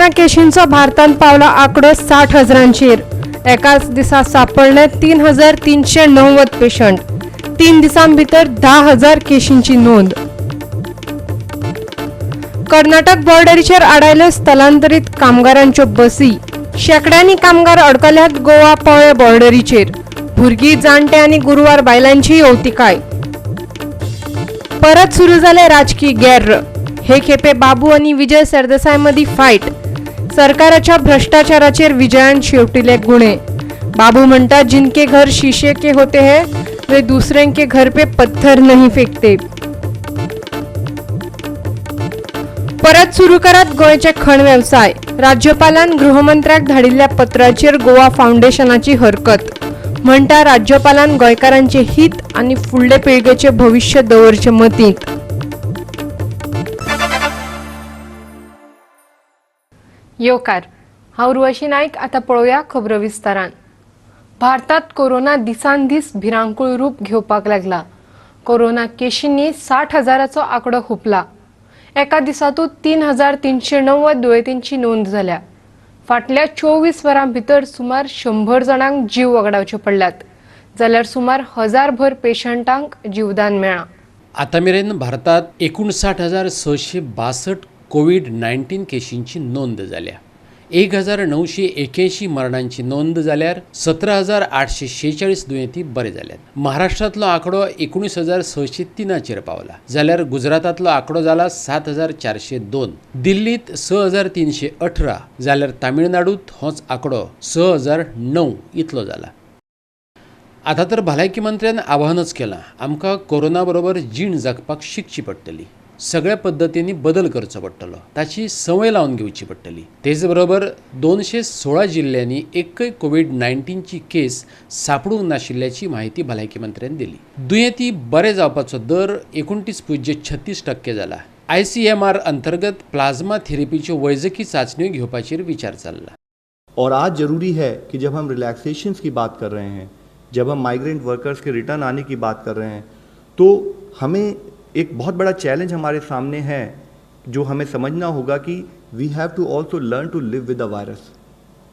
Corona केशींचो भारतांत पावला आंकडो 60,000चेर. एकाच दिसा सापडले 3390 पेशंट. 3 दिसां भितर 10,000 केशींची नोंद. कर्नाटक बॉर्डरीचेर आडायले स्थलांतरीत कामगारांच्यो बसी. शेंकड्यांनी कामगार अडकल्यात गोवा पवळे बॉर्डरीचेर. भुरगीं, जाणटे आनी गुरवार बायलांची अवतिकाय. परत सुरू जाले राजकी गॅर्र. हे खेपे बाबू आनी विजय सरदेसाय मदीं फायट. सरकाराच्या भ्रष्टाचाराचेर विजयान शेवटिले गुणे. बाबू म्हणटा, जिनके घर शीशे के होते हैं वे दूसरे के घर पे पत्थर नहीं फेंकते. परत सुरू करात गोंयचे खण वेवसाय. राज्यपालान गृहमंत्र्याक धाडिल्ल्या पत्राचेर गोवा फावंडेशनाची हरकत. म्हणटा, राज्यपालान गोंयकारांचे हित आनी फुडले पिळगेचे भविश्य दवरचे मतींत. येवकार, हांव उर्वशी नायक. आतां पळोवया खबरो विस्तारान. भारतात कोरोना दिसान दीस भिरांकूळ रूप घेवपाक लागला. कोरोना केशींनी 60,000चो आंकडो हुपला. एका दिसातूच 3390 दुयेंतींची नोंद जाल्या. फाटल्या 24 वरां भितर सुमार 100 जाणांक जीव वगडावचे पडल्यात, जाल्यार सुमार 1000 पेशंटांक जीवदान मेळ्ळां. आतां मेरेन भारतात 59,662 कोवीड-19 केशींची नोंद जाल्या. 1981 मरणांची नोंद जाल्यार 17,846 दुयेंती बरे जाल्यात. महाराष्ट्रांतलो आंकडो 19,603चेर पावला, जाल्यार गुजरातांतलो आंकडो जाला 7,402. दिल्लीत 6,318 जाल्यार तामिळनाडूत होच आंकडो 6,009 इतलो जाला. आतां तर भलायकी मंत्र्यान आवाहनच केलां, आमकां कोरोना बरोबर जीण जगपाक शिकची पडटली. सगळ्या पद्दतींनी बदल करचो पडटलो, ताची संवय लावन घेवची पडटली. तेच बरोबर 216 जिल्ल्यांनी एकय कोवीड-19ची केस सापडूंक नाशिल्ल्याची म्हायती भलायकी मंत्र्यान दिली. दुयेंती बरे जावपाचो दर 29.36% जाला. ICMR अंतर्गत प्लाझ्मा थेरपीच्यो वैजकी चाचण्यो घेवपाचेर विचार चल्ला. और आज जरूरी है कि जब हम रिलैक्सेशंस की बात कर रहे हैं, जब हम माइग्रेंट वर्कर्स के रिटर्न आने की बात कर रहे हैं, तो हमें एक बहुत बड़ा चैलेंज हमारे सामने है जो हमें समझना होगा कि we have to also learn to live with the virus.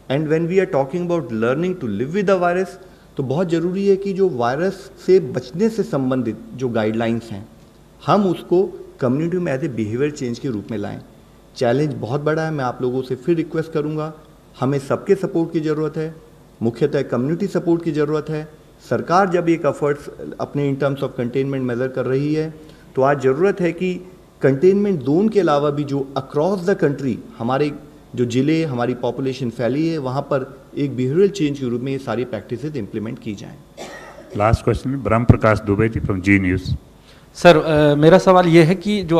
And when we are talking about learning to live with the virus, तो बहुत ज़रूरी है कि जो वायरस से बचने से संबंधित जो गाइडलाइंस हैं, हम उसको कम्युनिटी में एज ए बिहेवियर चेंज के रूप में लाएं। चैलेंज बहुत बड़ा है। मैं आप लोगों से फिर रिक्वेस्ट करूँगा, हमें सबके सपोर्ट की ज़रूरत है, मुख्यतः कम्युनिटी सपोर्ट की ज़रूरत है। सरकार जब एक एफर्ट्स अपने in terms of containment measure कर रही है, तो आज ज़रूरत है कि कंटेनमेंट जोन के अलावा भी जो अक्रॉस the country हमारे जो ज़िले, हमारी पॉपुलेशन फैली है, वहाँ पर एक बिहेवियरल चेंज के रूप में ये सारी प्रैक्टिसेस इम्प्लीमेंट की जाएँ। Last question, Brahm Prakash Dubey ji from Zee News. Sir, मेरा सवाल ये है कि जो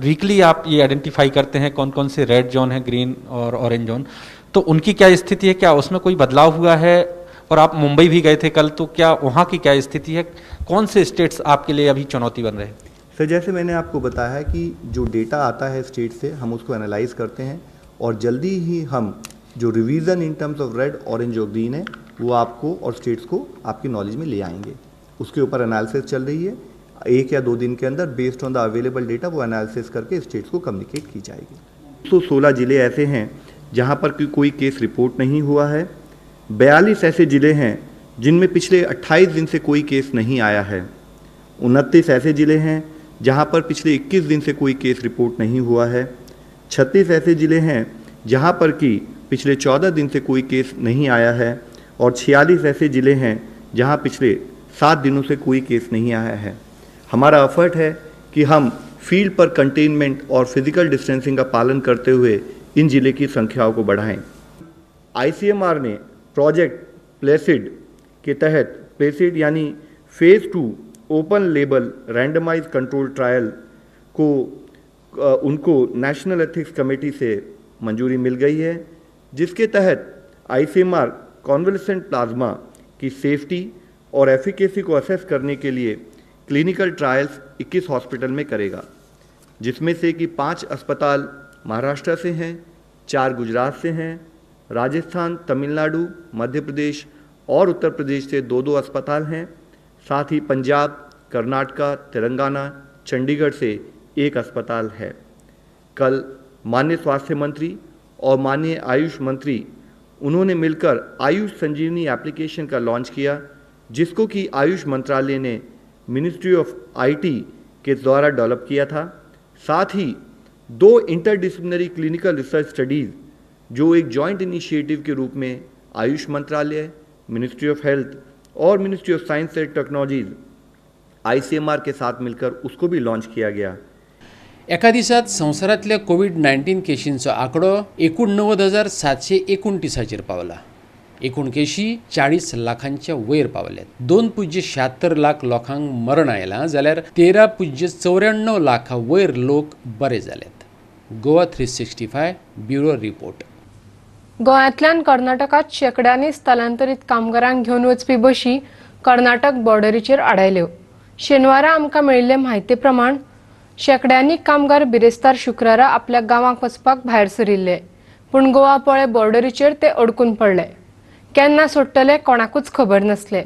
वीकली आप ये आइडेंटिफाई करते हैं कौन कौन से रेड जोन है, ग्रीन और ऑरेंज जोन, तो उनकी क्या स्थिति है? क्या उसमें कोई बदलाव हुआ है? और आप मुंबई भी गए थे कल, तो क्या वहाँ की क्या स्थिति है? कौन से स्टेट्स आपके लिए अभी चुनौती बन रहे हैं? सर, जैसे मैंने आपको बताया कि जो डेटा आता है स्टेट से, हम उसको एनालाइज करते हैं और जल्दी ही हम जो revision in terms of red, orange और ग्रीन है, वो आपको और स्टेट्स को आपकी नॉलेज में ले आएंगे। उसके ऊपर एनालिसिस चल रही है। 1 या 2 दिन के अंदर based on the available data वो एनालिसिस करके स्टेट्स को कम्युनिकेट की जाएगी। 116 ज़िले ऐसे हैं जहाँ पर कोई केस रिपोर्ट नहीं हुआ है। 42 ऐसे ज़िले हैं जिनमें पिछले 28 दिन से कोई केस नहीं आया है। 29 ऐसे ज़िले हैं जहां पर पिछले 21 दिन से कोई केस रिपोर्ट नहीं हुआ है। 36 ऐसे ज़िले हैं जहां पर कि पिछले 14 दिन से कोई केस नहीं आया है। और 46 ऐसे ज़िले हैं जहां पिछले 7 दिनों से कोई केस नहीं आया है। हमारा एफर्ट है कि हम फील्ड पर कंटेनमेंट और फिजिकल डिस्टेंसिंग का पालन करते हुए इन ज़िले की संख्याओं को बढ़ाएं। ICMR ने प्रोजेक्ट प्लेसिड के तहत, प्लेसिड यानी phase 2 open label randomise control trial को उनको नेशनल एथिक्स कमेटी से मंजूरी मिल गई है, जिसके तहत ICMR convalescent plasma की सेफ्टी और एफिकेसी को असेस करने के लिए क्लिनिकल ट्रायल्स 21 हॉस्पिटल में करेगा, जिसमें से कि 5 अस्पताल महाराष्ट्र से हैं, 4 गुजरात से हैं, राजस्थान, तमिलनाडु, मध्य प्रदेश और उत्तर प्रदेश से 2-2 अस्पताल हैं। साथ ही पंजाब, कर्नाटका, तेलंगाना, चंडीगढ़ से 1 अस्पताल है। कल माननीय स्वास्थ्य मंत्री और माननीय आयुष मंत्री उन्होंने मिलकर आयुष संजीवनी एप्लीकेशन का लॉन्च किया, जिसको कि आयुष मंत्रालय ने मिनिस्ट्री ऑफ IT के द्वारा डेवलप किया था। साथ ही 2 इंटरडिसिप्लिनरी क्लिनिकल रिसर्च स्टडीज़ जो एक जॉइंट इनिशिएटिव के रूप में आयुष मंत्रालय, ministry of health Aur ministry of science and technologies ICMR K साथ मिलकर उसको भी लॉन्च किया गया। एका दिसात संवसारांतल्या कोवीड-19 केशींचो आंकडो 89,729 पावला। एकूण केशी 40 लाखांच्या वयर पावल्यात। 2.76 लाख लोकांक मरण आयलां जाल्यार 13.94 लाखां वयर लोक बरे जाल्यात। Goa 365 bureau report. गोंयांतल्यान कर्नाटकांत शेंकड्यांनी स्थलांतरीत कामगारांक घेवन वचपी बशी कर्नाटक बॉर्डरीचेर आडायल्यो। शेनवारा आमकां मेळिल्ले म्हायती प्रमाण शेंकड्यांनी कामगार बिरेस्तार शुक्रारा आपल्या गांवाक वचपाक भायर सरिल्ले, पूण गोवा पोळे बॉर्डरीचेर ते अडकून पडले। केन्ना सोडटले कोणाकूच खबर नासले।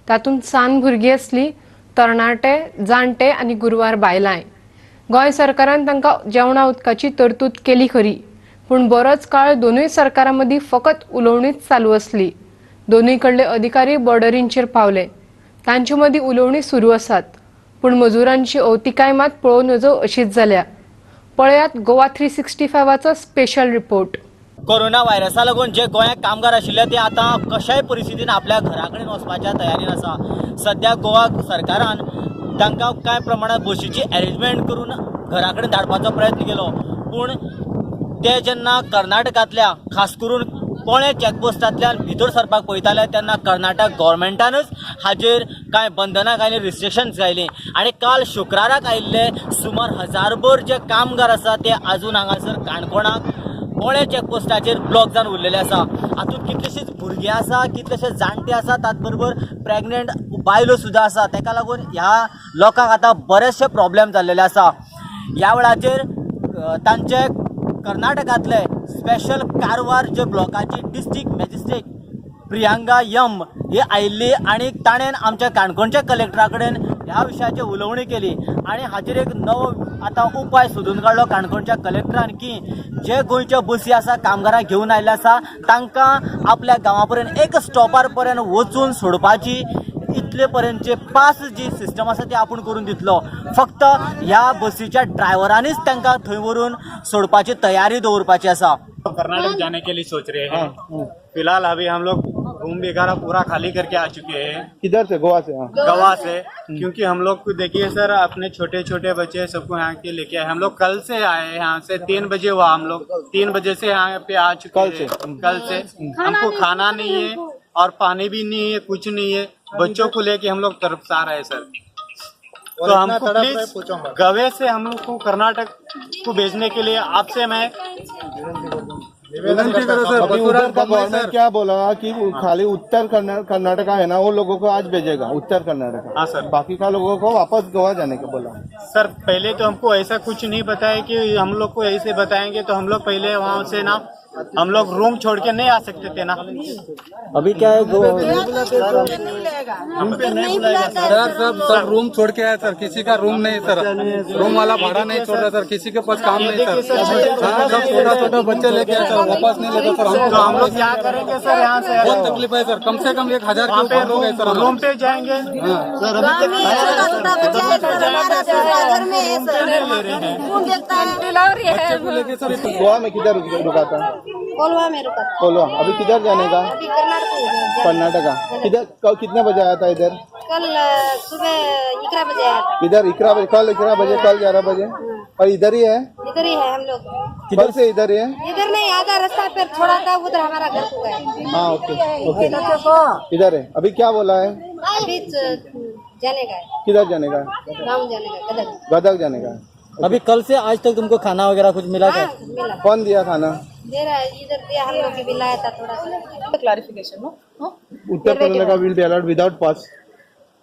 तातूंत सान भुरगीं आसली, तरणाटे, जाणटे आनी गुरवार बायलांय। गोंय सरकारान तांकां जेवणा उदकाची तरतूद केली खरी, पूण बरोच काळ दोनूय सरकारां मदीं फकत उलोवणीच चालू आसली। दोनूय कडले अधिकारी बॉर्डरींचेर पावले, तांचे मदीं उलोवणी सुरू आसात, पूण मजुरांची अवतिकाय मात पळोवं नजो अशीच जाल्या। पळयात गोवा 365चो स्पेशल रिपोर्ट। कोरोना व्हायरसा लागून जे गोंयांत कामगार आशिल्ले ते आतां कशाय परिस्थितीन आपल्या घरा कडेन वचपाच्या तयारीन आसा। सद्या गोवा सरकारान तांकां कांय प्रमाणात बशीची अरेंजमेंट करून घरा कडेन धाडपाचो प्रयत्न केलो, पूण ते जेन्ना कर्नाटकांतल्या खास करून पोळे चॅकपोस्टांतल्यान भितर सरपाक पळयताले तेन्ना कर्नाटक गव्हर्मेंटानच हाजेर कांय बंधनां घालीं, रिस्ट्रिक्शन्स घायलीं आनी काल शुक्राराक आयिल्ले सुमार 1000 जे कामगार आसा ते आजून हांगासर काणकोणाक पोळे चॅकपोस्टाचेर ब्लॉक जावन उरलेले आसा। हातूंत कितलेशीच भुरगीं आसा, कितलेशे जाणटे आसा, त्याच बरोबर प्रेग्नंट बायलो सुद्दां आसा। ताका लागून ह्या लोकांक आतां बरेचशे प्रॉब्लेम जाल्लेले आसा। ह्या वेळाचेर तांचे कर्नाटकांतले स्पेशल कारवार जे ब्लॉकाची डिस्ट्रिक्ट मॅजिस्ट्रेट प्रियांका यम ही आयिल्ली आनी ताणें आमच्या काणकोणच्या कलेक्टरा कडेन ह्या विशयाचेर उलोवणी केली आनी हाचेर एक नवो आतां उपाय सोदून काडलो काणकोणच्या कलेक्टरान की जे गोंयच्यो बसी आसा कामगारांक घेवन आयिल्ले आसा तांकां आपल्या गांवा पर्यंत एक स्टॉपार पर्यंत वचून सोडपाची इतले पर्यंतचे पास जी सिस्टम आसा ती आपूण करून दितलो। फक्त ह्या बसीच्या ड्रायव्हरांनीच तांकां थंय व्हरून सोडपाची तयारी दवरपाची आसा। कर्नाटक जाने के लिए सोच रहे हैं। फिलहाल अभी हम लोग रूम वगैरह पूरा खाली करके आ चुके हैं। किधर से? गोवा से। गोवा से, क्योंकि हम लोग को देखिए सर अपने छोटे छोटे बच्चे सबको यहाँ के लेके आए। हम लोग कल से आए यहाँ से 3 बजे हुआ, हम लोग 3 बजे से यहाँ पे आ चुके हैं। कल से हमको खाना नहीं है और पानी भी नहीं है, कुछ नहीं है। बच्चों को लेके हम लोग तरफ आ रहे हैं सर। तो हमको प्लीज गवे से हम लोग को कर्नाटक को भेजने के लिए आपसे मैं विनती करो सर। अभी उधर का गवर्नमेंट क्या बोला कि खाली उत्तर कर्नाटका है ना, वो लोगों को आज भेजेगा उत्तर कर्नाटका। हाँ सर, बाकी का लोगों को वापस गोवा जाने का बोला। सर पहले तो हमको ऐसा कुछ नहीं बताया कि हम लोग को ऐसे बताएंगे तो हम लोग पहले वहाँ से ना हम लोग रूम छोड़ के नहीं आ सकते थे ना। अभी क्या है रूम पे नहीं बुलाएगा सर, सब रूम छोड़ के आए सर, किसी का रूम नहीं सर, रूम वाला भाड़ा नहीं छोड़ रहा सर, किसी के पास काम नहीं सर, सब छोटा छोटा बच्चे लेके आए सर, वापस नहीं लेते सर। हमको हम लोग क्या करेंगे सर, यहाँ से बहुत तकलीफ है सर, कम से कम 1000 के ऊपर लोग है सर, रूम पे जाएंगे सर। गोवा में किधर रुका था? कोलवा में रुका था। कोलवा। अभी किधर जाने का? अभी कर्नाटक। कर्नाटका। किधर कल कितने बजे आया था इधर? कल सुबह 11 बजे आया था। इधर 11 बजे, कल 11 बजे, कल 11 बजे। और इधर ही है? इधर ही है हम लोग। कल से इधर ही है? इधर नहीं, आधा रास्ता पर छोड़ा था, उधर हमारा घर को गया। हाँ ओके ओके, इधर है। अभी क्या बोला है? अभी जाने का है। किधर जाने का? गाँव जाने का, गदग। गदग जाने का। अभी कल से आज तक तुमको खाना वगैरह कुछ मिला क्या? मिला। कौन दिया खाना? दे रहा है, इधर दिया, हम लोग भी लाया था थोड़ा सा। Clarification, no? Uttar Karnataka will be allowed without pass.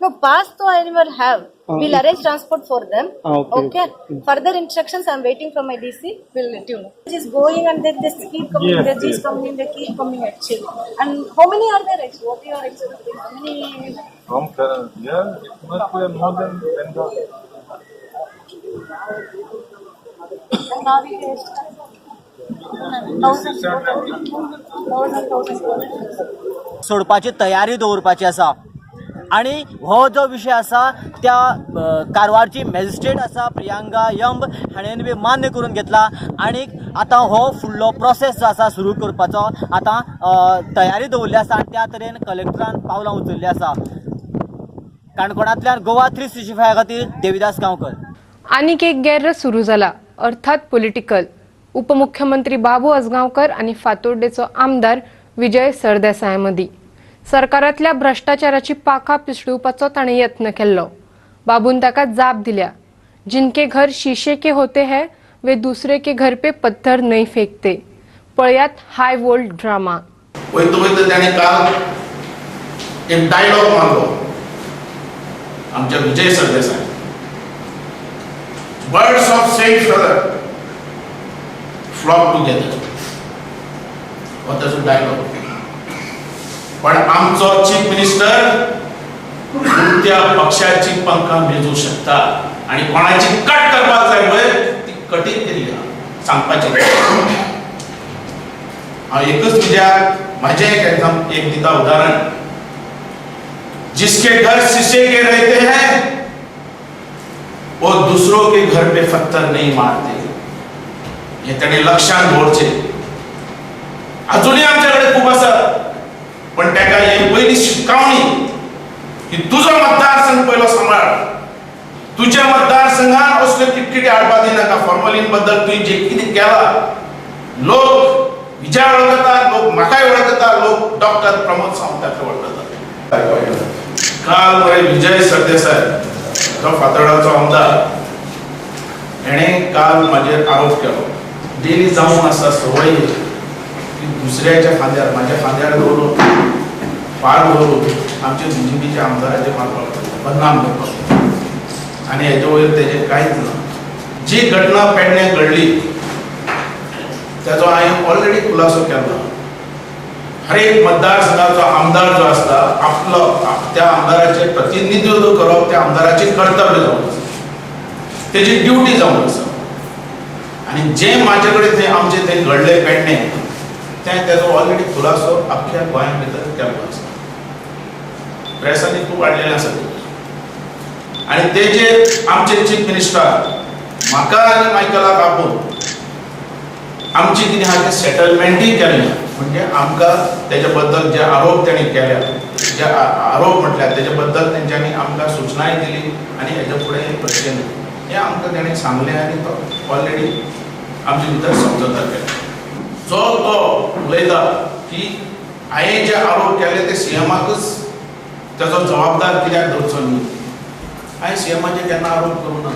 No, pass to I never have. We'll arrange transport for them. Okay. Further instructions I'm waiting from my DC. We'll let you know. Just going and then they keep coming. Yes, they just coming. They keep coming actually. And how many are there actually? What you are expecting? How many? From yeah, it must be more than 10,000. And now we can. Thousand thousand thousand. सोडपाची तयारी दवरपाची आसा. आनी हो जो विशय आसा त्या कारवारची magistrate आसा प्रियांका यंब हाणें बी मान्य करून घेतला आनी आतां हो फुडलो प्रोसेस जो आसा सुरू करपाचो आतां तयारी दवरली आसा आनी त्या तरेन कलेक्टरान पावलां उचलली आसा. काणकोणांतल्यान गोवा 365 खातीर देविदास गांवकर. आनीक एक गैर सुरू जाला, अर्थात पॉलिटिकल. उपमुख्यमंत्री बाबू आजगांवकर आनी फातोर्डेचो आमदार विजय सरदेसाय मदीं सरकारांतल्या भ्रष्टाचाराची पाखां पिसडुवपाचो ताणें यत्न केल्लो. बाबून ताका जाप दिल्या, जिनके घर शीशे के होते हैं वे दूसरे के घर पे पत्थर नहीं फेंकते. पळयात हाय वोल्ट ड्रामा. वयता वयता ताणें काल एक डायलॉग मारलो आमच्या Vijay Sardesai, birds of same feather flock together, हो ताचो डायलॉग. पण आमचो चीफ मिनिस्टर त्या पक्षाची पंखां मेजू शकता आनी कोणाची कट करपाक जाय पळय ती कठीण केली सांगपाची. हांव एकच तुज्या म्हाजें एक एग्जाम एक दिता उदाहरण, जिसके घर शीशे के रहते हैं वो दूसरों के घर पे पत्थर नहीं मारते. हे ताणें लक्षांत दवरचें. अजूनय आमचे कडेन खूब आसात, पण ताका हे पयली शिटकावणी की तुजो मतदारसंघ पयलो सांबाळ, तुज्या मतदारसंघान असल्यो किटकिटी हाडपा दिनाका. फॉर्मलीन बद्दल तुवें जें कितें केलां, लोक विजय वळखता, लोक म्हाकाय वळखता, लोक डॉक्टर प्रमोद सावंताक वळखता. काल मरे विजय सरदेसाय जो फातोर्डाचो आमदार हेणें काल म्हाजेर आरोप केलो. डेली जावन आसा संवय की दुसऱ्याच्या खांद्यार, म्हाज्या खांद्यार दवरून फार दवरून आमचे बीजेपीच्या आमदाराचे मारपाक बदनाम करपाक, आनी हेजे वयर तेजें कांयच ना. जी घटना पेडण्यां घडली ताचो हांवें ऑलरेडी खुलासो केला. हर एक मतदारसंघाचो आमदार जो आसता आपलो त्या आमदाराचें प्रतिनिधित्व करप त्या आमदाराचें कर्तव्य जावन आसा, तेजी ड्युटी जावन आसा. आनी जें म्हाजे कडेन थंय आमचें थंय घडलें पेडणें तें तेजो ऑलरेडी खुलासो अख्ख्या गोंया भितर केल्लो आसा, प्रेसांनी खूब हाडलेलें आसा. आनी तेजेर आमचे चीफ मिनिस्टर म्हाका आनी मायकलाक आपोवन आमची कितें आहा तें सेटलमेंटूय केल्लें. म्हणजे आमकां तेजे बद्दल जे आरोप तांणी केल्या, जे आरोप म्हटल्यार तेजे बद्दल तेंच्यांनी आमकां सुचनाय दिली आनी हेजे फुडें हें करचें न्हय हें आमकां ताणें सांगलें आनी तो ऑलरेडी आमचे भितर समजता केलो. जो तो उलयता की हांवें जे आरोप केले ते सीएमाकच ताचो जबाबदार कित्याक धरचो न्ही, हांवें सीएमाचेर केन्ना आरोप करूं ना.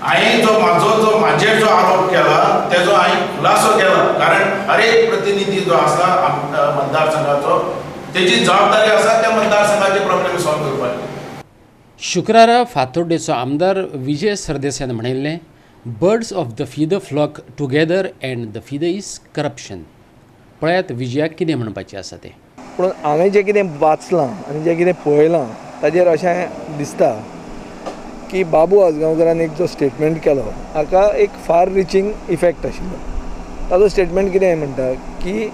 हांवें जो म्हाजो जो म्हाजेर जो आरोप केला तेजो हांवें खुलासो केला, कारण हर एक प्रतिनिधी जो आसा मतदारसंघाचो तेजी जबाबदारी आसा त्या मतदारसंघाचे प्रॉब्लेम सॉल्व करपाचे. शुक्रारा फातोर्डेचो आमदार विजय सरदेसायान म्हणिल्लें, birds of the feather flock together and the feather is corruption. पळयात विजयाक कितें म्हणपाचें आसा तें. पूण हांवें जें कितें वाचलां आनी जें कितें पळयलां ताजेर अशें दिसता की बाबू आजगांवकरान एक जो स्टेटमेंट केलो हाका एक फार रिचींग इफेक्ट आशिल्लो. ताजो स्टेटमेंट कितें म्हणटा की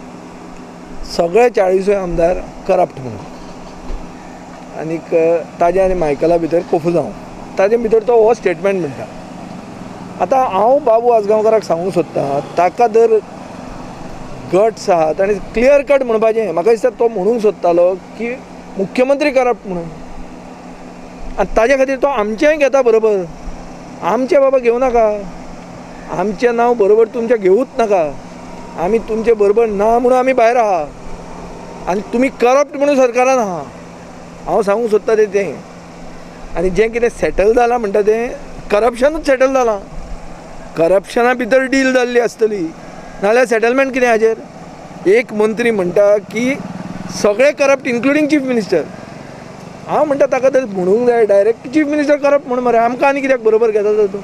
सगळे 40 आमदार करप्ट म्हणून, आनीक ताजे आनी मायकला भितर कोफुजांव, ताजे भितर तो हो स्टेटमेंट म्हणटा. आतां हांव बाबू आजगांवकराक सांगूंक सोदतां, ताका जर गट्स आहात आनी क्लियर कट म्हणपाचें, म्हाका दिसता तो म्हणूंक सोदतालो की मुख्यमंत्री करप्ट म्हणून, आनी ताजे खातीर तो आमचेंय घेता बरोबर. आमचें बाबा घेवं नाका, आमचें नांव बरोबर तुमचें घेवूच नाका, आमी तुमचे बरोबर ना म्हणून आमी भायर आहा आनी तुमी करप्ट म्हणून सरकारान आहा. हांव सांगूंक सोदता तें तें. आनी जें कितें सेटल जालां म्हणटा तें करप्शनूच सेटल जालां, करप्शना भितर डील जाल्ली आसतली, नाजाल्यार सेटलमेंट कितें हाजेर. एक मंत्री म्हणटा की सगळे करप्ट इन्क्लुडींग चीफ मिनिस्टर. हांव म्हणटा ताका तर म्हणूंक जाय डायरेक्ट चीफ मिनिस्टर करप म्हूण मरे, आमकां आनी कित्याक बरोबर घेता तर तूं.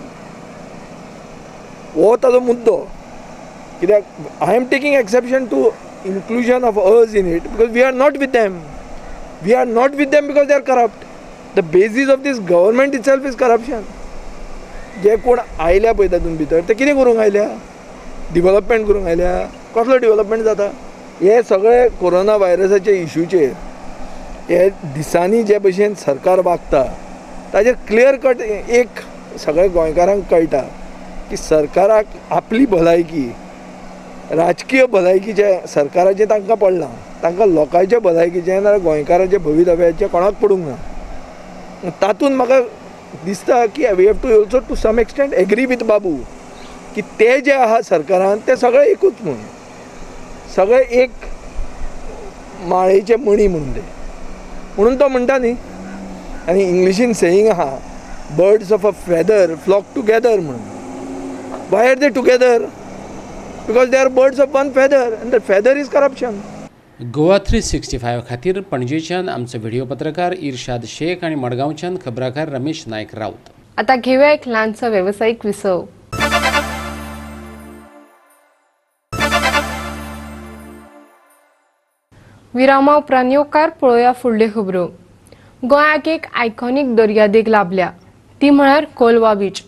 हो ताजो मुद्दो. कित्याक I am taking exception to inclusion of us in it because we are not with them. We are not with them because they are corrupt. The basis of this government itself is corruption. जे कोण आयल्या पळय तातूंत भितर ते कितें करूंक आयल्या, development करूंक आयल्या, कसलो डिवलपमेंट जाता? हे सगळे कोरोना व्हायरसाचे इशूचेर हे दिसांनी जे भशेन सरकार वागता ताजेर क्लियर कट एक सगळ्या गोंयकारांक कळटा की सरकाराक आपली भलायकी, राजकीय भलायकीचें सरकाराचें तांकां पडलां, तांकां लोकांचे भलायकीचें नाजाल्यार गोंयकारांचे भवितव्याचें कोणाक पडूंक ना. तातूंत म्हाका दिसता की we have to also to some extent agree with Babu की ते जे आहा सरकारान ते सगळे एकूच म्हणून, सगळे एक माळेचे मणी म्हणून ते, म्हणून तो म्हणटा न्ही. आनी इंग्लिशीन सेईंग आहा, birds of a feather flock together म्हणून. Why are they together? Because they are birds of one feather and the feather is corruption. Goa 365 खातीर पणजेच्यान आमचो व्हिडिओ पत्रकार इर्शाद शेख आनी मडगांवच्यान खबराकार रमेश नायक राऊत. आता घेऊया एक ल्हानसो वेवसायीक विसव. विरामा उपरांत येवकार पळोवया फुडल्यो खबरो. गोंयाक एक आयकॉनीक दर्यादेग लाभल्या ती म्हळ्यार कोलवा बीच.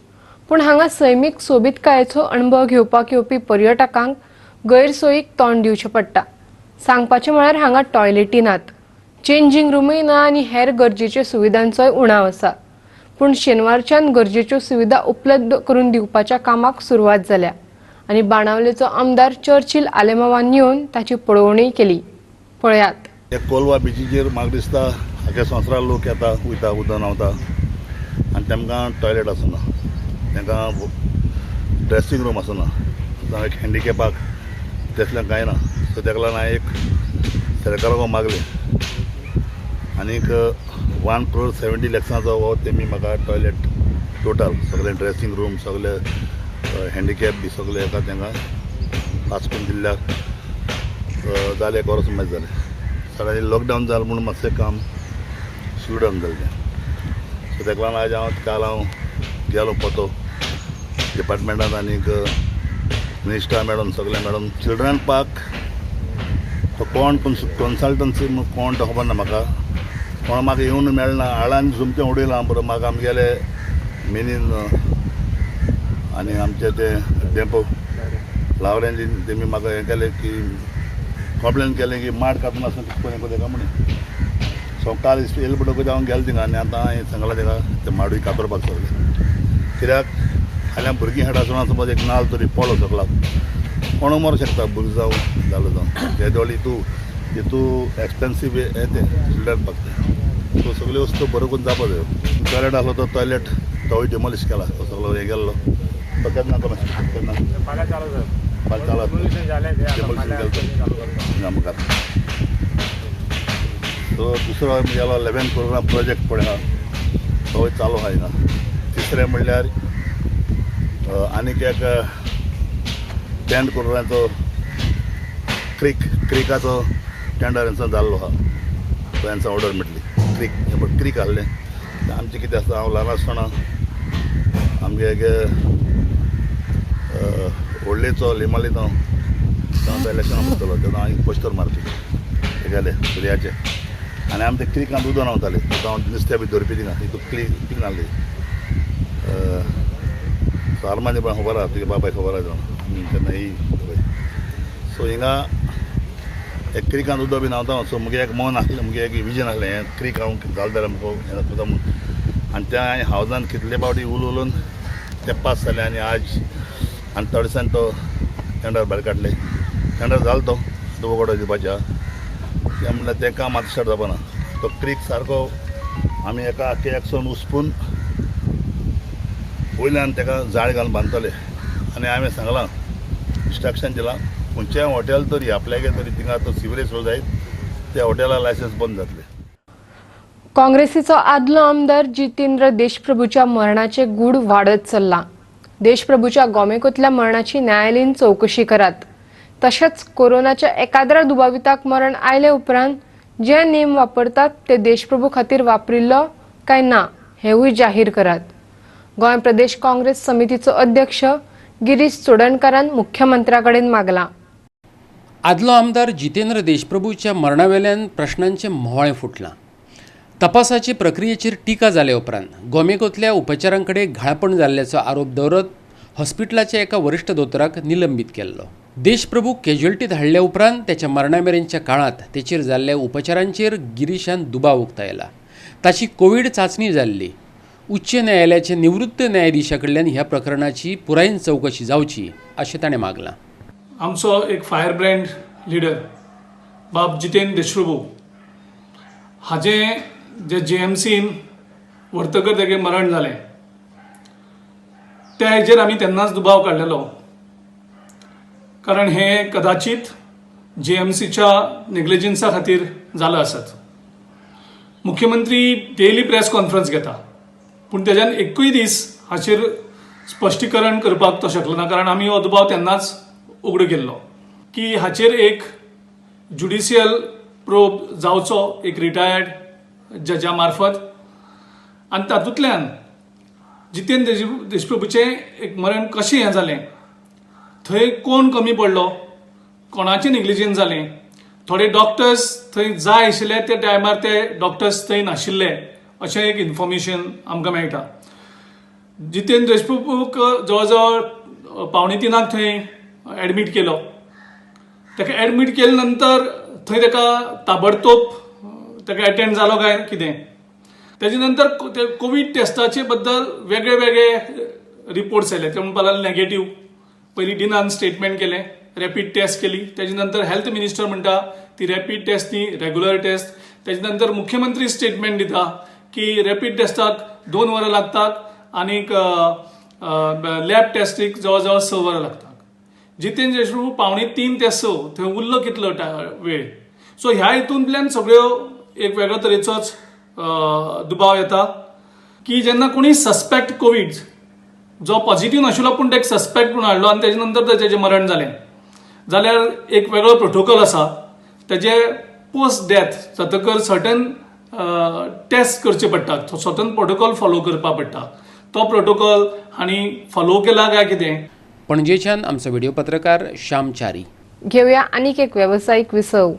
पूण हांगा सैमीक सोबीतकायेचो अणभव घेवपाक येवपी पर्यटकांक गैरसोयीक तोंड दिवचें पडटा. सांगपाचें म्हळ्यार हांगा टॉयलेटी नात, चेंजींग रुमूय ना आनी हेर गरजेच्यो सुविधांचोय उणाव आसा. पूण शेनवारच्यान गरजेच्यो सुविधा उपलब्ध करून दिवपाच्या कामाक सुरवात जाल्या आनी बाणावलेचो आमदार चर्चिल आलेमावान येवन ताची पळोवणी केली. पळयात. कोलवा बिचीचेर म्हाका दिसता आख्या संवसारार लोक येता, वयता, उदक न्हांवता आनी तांकां टॉयलेट आसना, तांकां ड्रेसींग रूम आसना, एक हँडिकॅपाक तसलें कांय ना. सो ताका लागून हांवें एक सरकाराक मागलें आनीक 1 crore 70 lakhs हो तेमी म्हाका टॉयलेट टोटल सगळें ड्रेसींग रूम सगळे हँडिकॅप बी सगळें एका तांकां पास करून दिल्ल्यार जालें, एक वर्स मातशें जालें. सगळ्यांनी लॉकडावन जालें म्हणून मातशें काम स्लो डावन जालें तें. सो ताका लागून आयज हांव काल हांव गेलो पोतो डिपार्टमेंटान आनीक मिनिस्टर मॅडम सगळें मॅडम चिल्ड्रन पार्क तो कोण कन्सल्टन्सी कोण तो खबर ना म्हाका, कोण म्हाका येवन मेळना, आळान सोमतें उडयलां बरो म्हाका आमगेले मिनीन आनी आमचे ते डेपो लावऱ्यांनी तेमी म्हाका हें केलें की कंप्लेन केलें की माड कापून आसना कितें करून तेका म्हणून. सो काल येयलें म्हणटकूच हांव गेलो थिंगा आनी आतां हांवें सांगलां तेका ते माडूय कातरपाक सगळें, कित्याक फाल्यां भुरगीं खेळटा आसतना समज एक नाल तरी पडलो सकलाक कोण मरूंक शकता, भुरगीं जावं जालो जावं ते दोळे हितू एक्सपेन्सीव हें तें चिल्ड्रन पार्क तें. सो सगल्यो वस्तू बरो करून जावपा जायो. टॉयलेट आसलो तो टॉयलेट तोय डिमोलिश केला, तो सगळो हें गेल्लो तो केन्ना केन्ना फाल्यां चालू डिमोलिशन केलो तो मुखार. सो दुसरो गेलो 11 crore project पळय आहा तोय चालू आहा हिंगा. तिसरें म्हणल्यार आनीक एक 10 crore क्रिकाचो टेंडर हेंचो जाल्लो आहा, तो हेंचो ऑर्डर मेळटली. क्रीक क्रीक आहलें आमचें कितें आसता, हांव ल्हान आसतना आमगे एक व्हडलेचो लिमाली तो इलेक्शनाक बसतलो तेन्ना हांव पोस्टर मारपी तेगेले सुर्याचे आनी आमी ते क्रिकांत उदक न्हांवताले. हांव नुस्त्या बी धरपी थिंगा तितून क्रीक नासली. सो आरमानी पण खबर आहा, तुगे बापाय खबर आहा तेन्ना ही. सो हिंगा एक क्रिकांत उदक बी न्हांवता. सो मुगे एक मन आसलें, मुगे एक विजन आसलें हें क्रीक हांव जालें जाल्यार म्हाका हें करता म्हणून. आनी त्या हांवें हावजान कितले फावटी उल उलोवन ते पास जालें आनी आज आनी थोडे दिसांनी तो टेंडर भायर काडलें, टेंडर जालो तो वगडो दिवपाचें आहा. तें म्हणल्यार तें काम आतां स्टार्ट जावपाना. तो क्रीक सारको आमी एका आख्खे एकसोन उसपून वयल्यान ताका जाळ घालून बांदतले आनी हांवें सांगलां, इन्स्ट्रक्शन दिलां खंयचें हॉटेल तरी आपल्यागे तरी थिंगा तो सिवरेज फ्लो जायत त्या हॉटेला लायसन्स बंद जातलें. काँग्रेसीचो आदलो आमदार जितेंद्र देशप्रभूच्या मरणाचे गूढ वाडत चल्लां. देशप्रभूच्या गोमेकोतल्या मरणाची न्यायालयीन चवकशी करात. तशेंच कोरोनाच्या एकाद्रा दुबाविताक मरण आयले उपरांत जे नेम वापरतात ते देशप्रभू खातीर वापरिल्लो काय ना हेवूय जाहीर करात. गोंय प्रदेश काँग्रेस समितीचो अध्यक्ष गिरीश चोडणकारान मुख्यमंत्र्या कडेन मागलां. आदलो आमदार जितेंद्र देशप्रभूच्या मरणावेल्यान प्रश्नांचें म्होंवाळें फुटलां. तपासाचे प्रक्रियेचेर टिका जाले उपरांत गोमेकोंतल्या उपचारां कडेन घाळपण जाल्ल्याचो आरोप दवरत हॉस्पिटलाच्या एका वरिश्ठ दोतोराक निलंबीत केल्लो. देशप्रभू कॅज्युअल्टीत हाडल्या उपरांत त्याच्या मरणा मेरेनच्या काळांत तेचेर जाल्ल्या उपचारांचेर गिरीशान दुबाव उक्तायला. ताची कोवीड चांचणी जाल्ली. उच्च न्यायालयाच्या निवृत्त न्यायाधीशा कडल्यान ह्या प्रकरणाची पुरायेन चवकशी जावची अशें ताणें मागलां. आमचो एक फायर ब्रँड लिडर बाब जितेंद्र देशप्रभू हाजें जे जीएमसीन व्हरतकर तेगें मरण जालें त्या हेजेर आमी तेन्नाच दुबाव काडलेलो, कारण हें कदाचीत जीएमसीच्या नेग्लिजन्सा खातीर जालां आसत. मुख्यमंत्री डेली प्रेस कॉन्फरन्स घेता पूण तेज्यान एकूय दीस हाचेर स्पश्टीकरण करपाक तो शकलो ना, कारण आमी हो दुबाव तेन्नाच उगडो केल्लो की हाचेर एक ज्युडिशियल प्रोब जावचो एक रिटायर्ड जजा मार्फत आनी तातूंतल्यान जितेंद्र देशप्रभूचें एक मरण कशें हें जालें, थंय कोण कमी पडलो, कोणाचें नेग्लिजन्स जालें, थोडे डॉक्टर्स थंय जाय आशिल्ले त्या टायमार ते डॉक्टर्स थंय नाशिल्ले अशें एक इन्फॉर्मेशन आमकां मेळटा. जितेंद्र देशप्रभूक जवळ जवळ 2:45 थंय एडमीट केलो. ताका एडमीट केले नंतर थंय ताका ताबडतोब ताका एटेंड जालो काय कितें, तेजे नंतर ते कोवीड टेस्टाचे बद्दल वेगळे वेगळे रिपोर्ट्स आयले. ते म्हणपाक लागले नेगेटीव, पयलीं डिनान स्टेटमेंट केलें, रॅपीड टेस्ट केली, तेजे नंतर हेल्थ मिनिस्टर म्हणटा ती रॅपीड टेस्ट न्ही रेगुलर टेस्ट, तेजे नंतर मुख्यमंत्री स्टेटमेंट दिता की रॅपीड टेस्टाक 2 वरां लागतात आनीक लॅब टेस्टीक जवळ जवळ 6 वरां लागतात. जितेंद्र देशप्रभू 2:45 ते 6 थंय उरलो कितलो वेळ. सो ह्या हितूंतल्यान सगळ्यो एक वेगळो तरेचोच दुबाव येता की जेन्ना कोणी सस्पेक्ट कोवीड जो पॉझिटिव्ह नाशिल्लो पूण एक सस्पेक्ट म्हणून हाडलो आनी तेजे नंतर तेजें मरण जालें जाल्यार एक वेगळो प्रोटोकॉल आसा, तेजे पोस्ट डेथ जातकर सर्टन टेस्ट करचे पडटात, सर्टन प्रोटोकॉल फॉलो करपाक पडटा, तो प्रोटोकॉल हांणी फॉलो केला काय कितें. पणजेच्यान आमचो व्हिडिओ पत्रकार श्याम च्यारी. घेवया आनीक एक वेवसायीक विसव.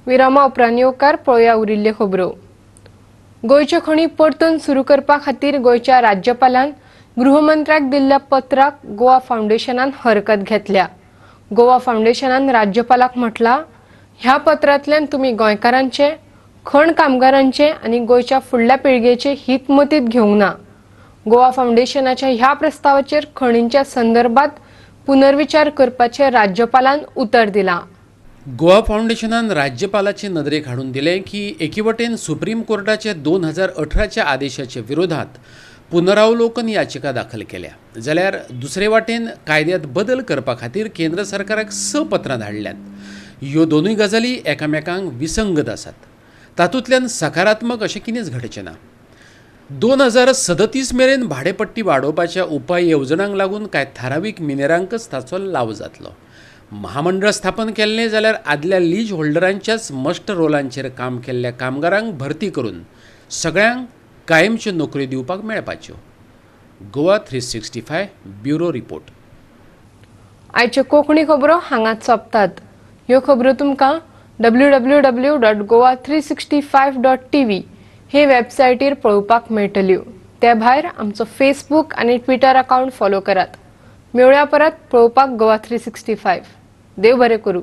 विरामा उपरांत येवकार पळोवया उरिल्ल्यो खबरो. गोंयच्यो खणी परतून सुरू करपा खातीर गोंयच्या राज्यपालान गृहमंत्र्याक दिल्ल्या पत्राक गोवा फावंडेशनान हरकत घेतल्या. गोवा फावंडेशनान राज्यपालाक म्हटलां, ह्या पत्रांतल्यान तुमी गोंयकारांचे, खण कामगारांचे आनी गोंयच्या फुडल्या पिळगेचे हित मतींत घेवंक ना. गोवा फावंडेशनाच्या ह्या प्रस्तावाचेर खणींच्या संदर्भात पुनर्विचार करपाचें राज्यपालान उतर दिलां. गोवा फावंडेशनान राज्यपालाचे नदरेक हाडून दिलें की एके वटेन सुप्रीम कोर्टाच्या 2018च्या आदेशाच्या विरोधात पुनरावलोकन याचिका दाखल केल्या, जाल्यार दुसरे वाटेन कायद्यांत बदल करपा खातीर केंद्र सरकाराक 6 पत्रां धाडल्यांत. ह्यो दोनूय गजाली एकामेकांक विसंगत आसात, तातूंतल्यान सकारात्मक अशें कितेंच घडचें ना. 2037 मेरेन भाडेपट्टी वाडोवपाच्या उपाय येवजणांक लागून कांय थारावीक मिनेरांकच ताचो लाव जातलो. महामंडळ स्थापन केल्लें जाल्यार आदल्या लीज होल्डरांच्याच मस्टर रोलांचेर काम केल्ल्या कामगारांक भरती करून सगळ्यांक कायमच्यो नोकऱ्यो दिवपाक मेळपाच्यो. Goa 365 bureau report. आयच्यो कोंकणी खबरो हांगाच सोंपतात. ह्यो खबरो तुमकां www.goa365.tv हे वेबसायटीर पळोवपाक मेळटल्यो. ते भायर आमचो फेसबूक आनी ट्विटर अकावंट फॉलो करात. मेळया परत पळोवपाक गोवा 365. देव बरें करूं.